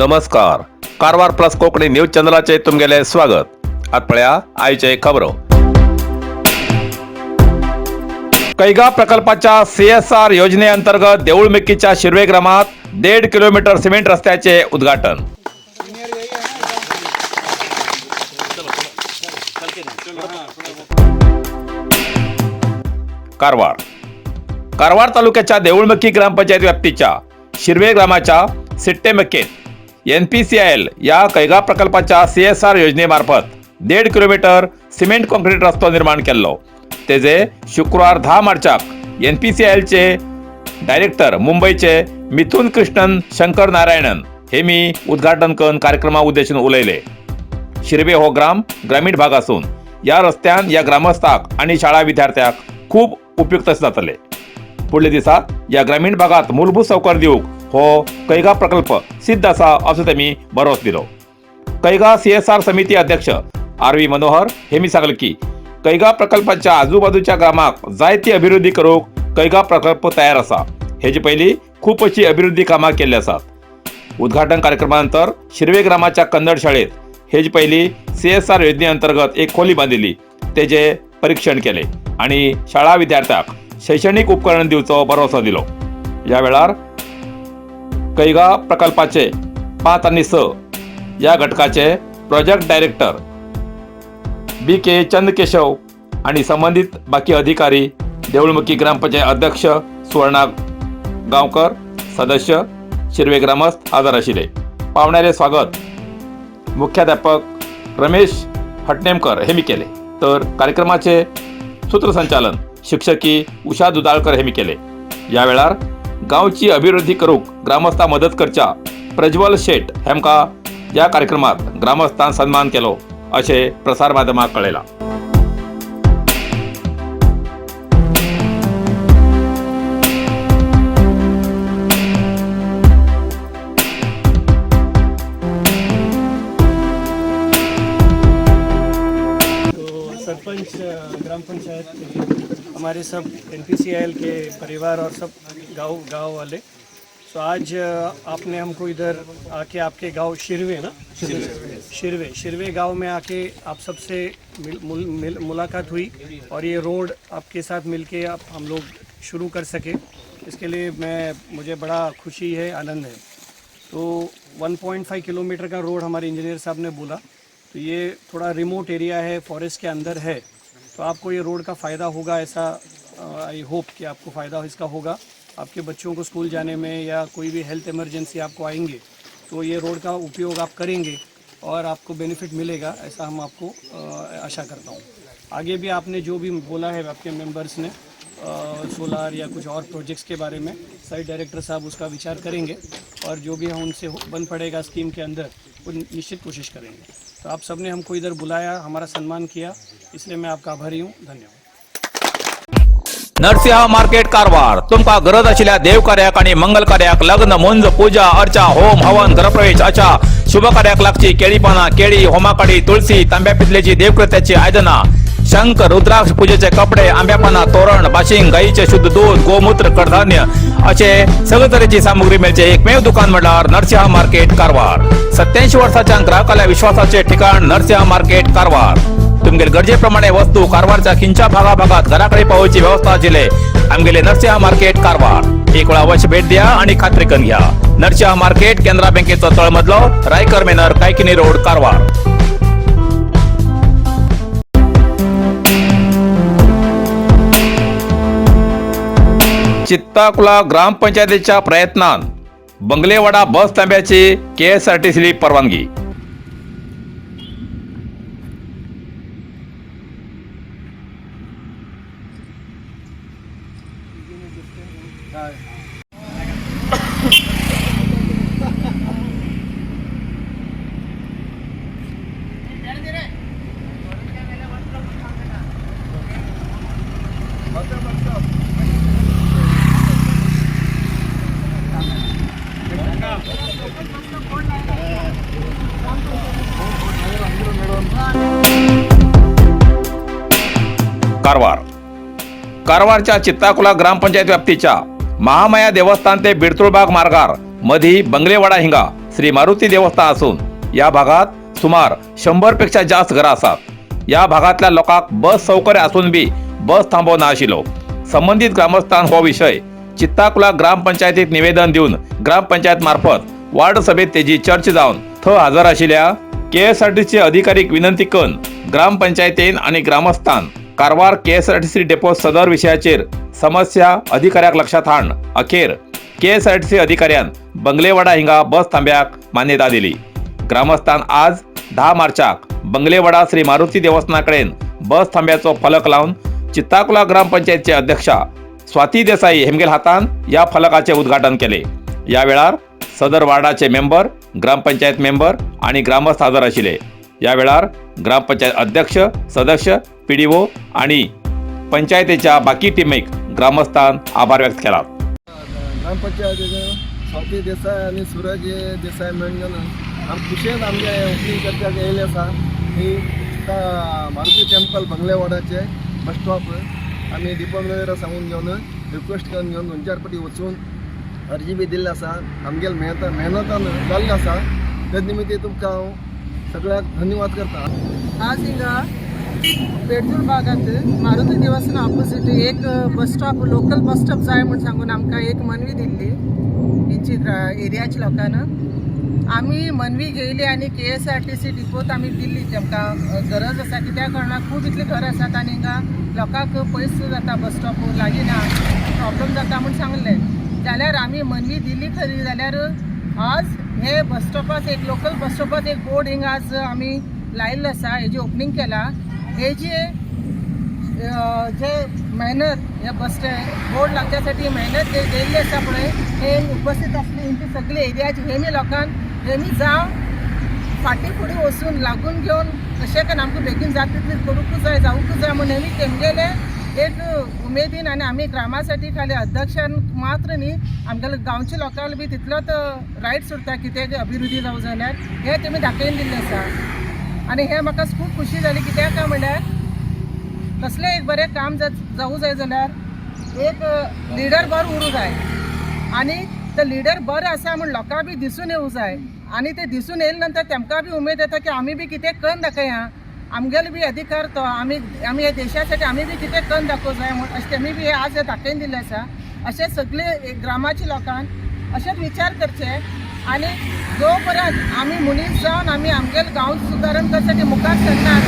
नमस्कार, Karwar plus Konkani news चॅनलाचे तुमगेले स्वागत. आत पळया आयचे खबरो. कैगा प्रकल्पाच्या सीएसआर योजनेअंतर्गत देऊळमेकीच्या शिर्वे ग्रामात 1.5 किलोमीटर सिमेंट रस्त्याचे उद्घाटन. कारवार. कारवार तालुक्याच्या देऊळमक्की ग्रामपंचायत व्याप्तीच्या शिर्वे ग्रामाच्या सिट्टेमक्केत एनपीसीआयएल या कैगा प्रकल्पाच्या सीएसआर योजनेमार्फत 1.5 किलोमीटर सिमेंट कॉन्क्रीट रस्तो निर्माण केल्लो. तेजे शुक्रवार 10 मार्चाक एनपीसीआयएलचे डायरेक्टर मुंबईचे मिथुन कृष्णन शंकर नारायणन हे मी उद्घाटन करून कार्यक्रमा उद्देशून उलयले. शिर्वे हो ग्राम ग्रामीण भाग असून या रस्त्यान या ग्रामस्थाक आणि शाळा विद्यार्थ्याक खूप उपयुक्त जातले. पुढल्या दिसात या ग्रामीण भागात मूलभूत सौकर्य दिवंक हो कैगा प्रकल्प सिद्ध आसा असो तेमी भरोस दिलो. कैगा सीएसआर समिती अध्यक्ष आर व्ही मनोहर हे मी सांगले की कैगा प्रकल्पाच्या आजूबाजूच्या ग्रामाक जायती अभिवृद्धी करूक कैगा प्रकल्प तयार आसा. हेजे पयलीं खूप अशी अभिवृद्धी कामां केल्ली आसात. उद्घाटन कार्यक्रमानंतर शिर्वे ग्रामाच्या कन्नड शाळेत हेज पहिली सीएसआर योजनेअंतर्गत एक खोली बांधिली तेजे परीक्षण केले आणि शाळा विद्यार्थ्याक शैक्षणिक उपकरण दिवचो भरोसो दिलो. या वेळार कैगा प्रकल्पाचे 5 आणि 6 या घटकाचे प्रोजेक्ट डायरेक्टर बी के चंदकेशव आणि संबंधित बाकी अधिकारी, देऊळमुखी ग्रामपंचायत अध्यक्ष सुवर्णा गांवकर, सदस्य, शिर्वे ग्रामस्थ हजर आशिल्ले. पावण्याले स्वागत मुख्याध्यापक रमेश हटनेमकर हे मी केले, तर कार्यक्रमाचे सूत्रसंचालन शिक्षकी उषा दुदाळकर हे मी केले. या वेळार गावची अभिवृद्धी करूक ग्रामस्था मदत करच्या प्रज्वल शेट हेमका या कार्यक्रमात ग्रामस्थान सन्मान केलो असे प्रसार माध्यमाक कळयला. तो सरपंच, ग्राम पंचायत के हमारे सब एनपीसीआईएल के परिवार और सब गांव गांव वाले, तो आज आपने हमको इधर आके आपके गांव शिरवे ना, शिरवे शिरवे गांव में आके आप सबसे मिल, मुल, मिल, मुलाकात हुई और ये रोड आपके साथ मिलके आप हम लोग शुरू कर सके, इसके लिए मैं मुझे बड़ा खुशी है, आनंद है। तो 1.5 किलोमीटर का रोड हमारे इंजीनियर साहब ने बोला, तो ये थोड़ा रिमोट एरिया है, फॉरेस्ट के अंदर है, तो आपको ये रोड का फ़ायदा होगा ऐसा I hope कि आपको फ़ायदा इसका होगा। आपके बच्चों को स्कूल जाने में या कोई भी हेल्थ इमरजेंसी आपको आएंगे तो ये रोड का उपयोग आप करेंगे और आपको बेनिफिट मिलेगा, ऐसा हम आपको आशा करता हूँ। आगे भी आपने जो भी बोला है आपके मेंबर्स ने सोलार या कुछ और प्रोजेक्ट्स के बारे में, साइट डायरेक्टर साहब उसका विचार करेंगे और जो भी हम उनसे बन पड़ेगा स्कीम के अंदर, वो निश्चित कोशिश करेंगे। तो आप सबने हमको इधर बुलाया, हमारा सम्मान किया, इसलिए मैं आपका आभारी हूँ। धन्यवाद। नरसिंहा मार्केट कारवार. तुमका गरज आशिल्ल्या देव कार्याक आणि मंगल कार्याक, लग्न, मुंज, पूजा अर्चा, होम हवन, घरप्रवेश अशा शुभ कार्याक लागची केळी पानां, केळी, होमाकाडी, तुळसी, तांब्या पितलेची देवकृत्याची आयदनां, शंख, रुद्राक्ष, पूजेचे कपडे, आंब्या पानां, तोरण, बाशिंग, गाईचे शुद्ध दूध, गोमूत्र, कडधान्य असे सगळे तरेची सामुग्री मेळचे एकमेव दुकान म्हळ्यार नरसिंहा मार्केट कारवार. 87 वर्साच्या ग्राहकाल्या विश्वासाचे ठिकाण नरसिंहा मार्केट कारवार. तुमगेले गरजेप्रमाणे वस्तू कारवारच्या खिंच्या भागाभागात घराकडे पावोवची व्यवस्था आशिल्ले आमगेले नरसिंहा मार्केट कारवार. एक वेळा अवश्य भेट द्या आणि खात्री करून घ्या. नरसिंहा मार्केट, केनरा बँकेचो तळमजलो, रायकर मेनर, कायकिनी रोड, कारवार. चित्ताकुला ग्रामपंचायतीच्या प्रयत्नान बंगलेवाडा बस थांब्याची केएसआरटीसी परवानगी. कारवार. कारवारच्या चित्ताकुला ग्रामपंचायत व्याप्तीच्या महामाया देवस्थान ते बिडतुळबाग मार्गार मधी बंगलेवाडा हिंगा श्री मारुती देवस्थान असून या भागात सुमार 100 पेक्षा जास्त घरां आसात. या भागातल्या लोकांक बस सौकर्य असून बी बस थांबो ना आशिल्लो. संबंदीत ग्रामस्थान हो विशय चित्ताकुला ग्रामपंचायतीक निवेदन दिवन ग्रामपंचायत मार्फत वार्ड सभेत तेजी चर्चा जावन थंय हजर आशिल्ल्या केएसआरटीसी अधिकारीक विनंती करून ग्रामपंचायतीन आणि ग्रामस्थान कारवार केएसआरटीसी डेपो सदर विशयाचेर समस्या अधिकाऱ्याक लक्षात हाण अखेर केएसआरटीसी अधिकाऱ्यान बंगलेवाडा हिंगा बस थांब्याक मान्यता दिली. ग्रामस्थान आज 10 मार्चाक बंगलेवाडा श्री मारुती देवस्थानाकडेन बस थांब्याचो फलक लावन चित्ताकुला ग्रामपंचायतचे अध्यक्षा स्वाती देसाई हेमगेल हातान या फलकाचे उद्घाटन केले. या वेळार सदर वार्डाचे मेंबर, ग्रामपंचायत मेंबर आणि ग्रामस्थ हजर आशिल्ले. या वेळार ग्रामपंचायत अध्यक्ष, सदस्य, पीडीओ आणि पंचायतीच्या बाकी टीमेक ग्रामस्थान आभार व्यक्त केला. ग्रामपंचायतीचे स्वाती देसाय आनी सुरज देसाय मेळून घेवन आम खुशयेन आमगे ओपनिंग करपाक येयले आसा. ही मारुती टेम्पल बंगलेवाडाचे बस स्टॉप आमी डिपो मॅनेजरा सांगून घेवन, रिक्वेस्ट करून घेवन, दोन चार पाटी वचून अर्जी बी दिल्ली आसा. आमगेले मेहनतान जाल्लें आसा. ते निमित्त तुमकां हांव सगळ्याक धन्यवाद करता. आज हिंगा पेडजूर भागात मारुती देवस्थान ऑपोजिट एक bus stop, local bus stop जाय म्हूण सांगून आमकां एक मनवी दिल्ली हेंची एरियाच्या लोकांना. आमी मनवी घेयली आनी केएसआरटीसी डिपोत आमी दिल्ली. तेमकां गरज आसा, कित्याक कारणान खूब इतली घरां आसात आनी हिंगा लोकांक पयस जाता, बस स्टॉप लागीं ना, प्रॉब्लम जाता म्हूण सांगलें. जाल्यार आमी मनवी दिली खरी, जाल्यार आज हे बस स्टॉपाक एक लोकल बस स्टॉपाक एक बोर्ड हिंगा आज आमी लायिल्लो आसा, हेजी ओपनींग केला. हे जे जे मेहनत हे बस बोर्ड लागच्यासाठी मेहनत जे केल्ली आसा पळय, हे उपस्थित आसली हेंची सगळी एरियाची हेमी लोकांक हेमी जावं फाटीं फुडें वचून लागून घेवन कशें करून आमकां बेगीन जाता तितलें करूंकूच जाय, जावंकूच जाय म्हूण हेमी तेमगेले एक उमेदीन. आनी आमी ग्रामासाठी खाली अध्यक्षान मात्र न्ही, आमगेले गांवच्या लोकांक बी तितलोच रायट्स उरता कितें अभिवृद्धी जावं जाल्यार, हें तेमी दाखयन दिल्लें आसा. आनी हें म्हाका खूब खुशी जाली, कित्याक काय म्हणल्यार कसलें एक बरें काम जावूं जाय जाल्यार एक लिडर बरो उरूं जाय आनी तो लिडर बरो आसा म्हूण लोकांक बी दिसून येवं जाय. आनी ते दिसून येयले नंतर तेमकां बी उमेद येता की आमी बी कितें करून दाखया, आमगेलो बी अधिकार तो, आमी आमी ह्या देशासाठी आमी बी कितें करून दाखोवं जाय म्हूण अशें तेमी बी आज दाखयन दिल्लें आसा. अशें सगळे ग्रामाच्या लोकांक अशेंच विचार करचे आनी जो पर्यंत आमी मनीस जावन आमी आमगेले गांव सुदारण करसाठी मुखार सरनात,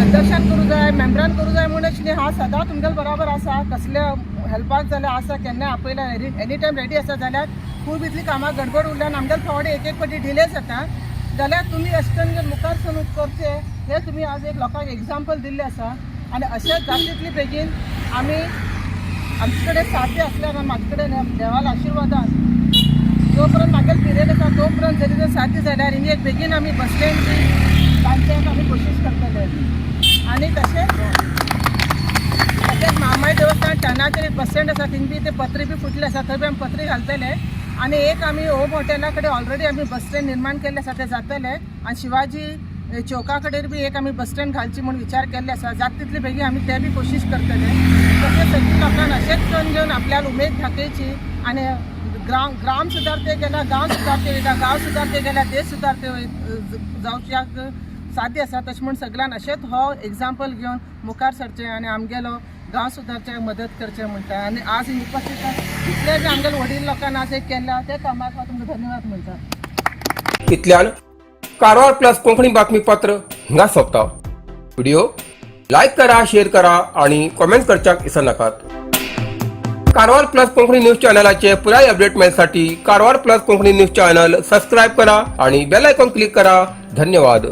अध्यक्षान करूं जाय, मेंबरान करूं जाय म्हूण अशें न्ही. हांव सदां तुमगेले बराबर आसा. कसले हेल्पाक जाल्यार आसा, केन्नाय आपयल्यार एनी टायम रेडी आसा. जाल्यार खूब इतली कामां गडबड उरल्यान आमगेले फावटी एक एक फावटी डिले जाता. जाल्यार तुमी अशें करून मुखार सरून करचे, हे तुमी आज एक लोकांक एग्जाम्पल दिल्लें आसा. आनी अशेंच जाता तितले बेगीन आमी आमचे कडेन साथी आसल्यार आनी म्हाजे कडेन देवाल्या आशिर्वादान जो पर्यंत म्हागेले पिरियड आसा तो पर्यंत जरी जर साध्य जाल्यार हिंगा एक बेगीन आमी बस स्टँड बी बांदपाक आमी कोशिश करतले. आनी तशेंच तशेंच म्हामाय देवस्थान टर्नाचेर एक बस स्टँड आसा, थिंग बी ते पत्रे बी फुटले आसा, थंय बी आमी पत्रे घालतले. आनी एक आमी होम हॉटेला कडेन ऑलरेडी आमी बस स्टँड निर्माण केल्ले आसा, ते जातले. आनी शिवाजी चौका कडेन बी एक आमी बस स्टँड घालची म्हूण विचार केल्ले आसा. जाता तितले बेगीन आमी ते बी कोशिश करतले. तशें सगळीं लोकांक अशेंच करून घेवन आपल्याला उमेद दाखयची आनी ग्राम ग्राम सुधारते गेल्यार गांव सुधारते वयता, गांव सुधारते गेल्यार देश सुधारते जावच्याक साध्य आसा. तशें म्हूण सगळ्यान अशेंच हो एग्जाम्पल घेवन मुखार सरचें आनी आमगेलो गांव सुधारच्याक मदत करचें म्हणटा. आनी आज उपस्थित जितले बी आमगेले वडील लोकांनी आज एक केल्लें त्या कामाक हांव तुमकां धन्यवाद म्हणटा. इतल्यान कारवार प्लस कोंकणी बातमीपत्र हिंगा सोंपता. व्हिडिओ लायक करा, शेअर करा आणि कमेंट करच्याक विसरनाकात. कारवार प्लस कोंकणी न्यूज चॅनलाचे पुराय अपडेट मेळसाठी Karwar plus Konkani news channel subscribe करा आणि बेल आयकॉन क्लिक करा. धन्यवाद.